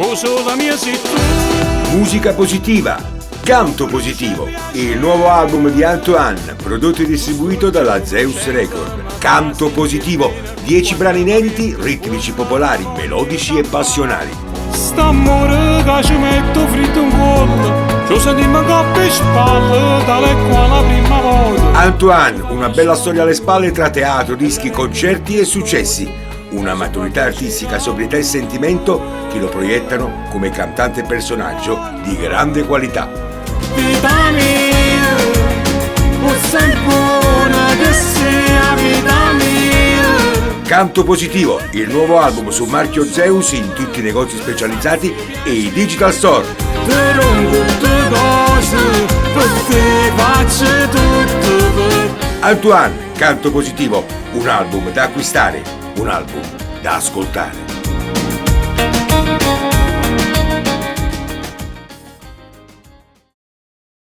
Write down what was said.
'O sole mio si tu. Musica positiva, Canto Positivo, il nuovo album di Antoine, prodotto e distribuito dalla Zeus Record. Canto Positivo, 10 brani inediti, ritmici popolari, melodici e passionali. St'ammore ca ce mette 'o friddo 'ncuollo, ce 'o sentimmo 'ncopp' 'e spalle, tale e quale 'a primma vota. Antoine, una bella storia alle spalle tra teatro, dischi, concerti e successi. Una maturità artistica, sobrietà e sentimento che lo proiettano come cantante e personaggio di grande qualità. Vita mia, o buona che sia vita mia. Canto Positivo, il nuovo album su marchio Zeus in tutti i negozi specializzati e i digital store. Te rongo tutte cose, per te faccio tutto per Antoine, Canto Positivo, un album da acquistare, un album da ascoltare.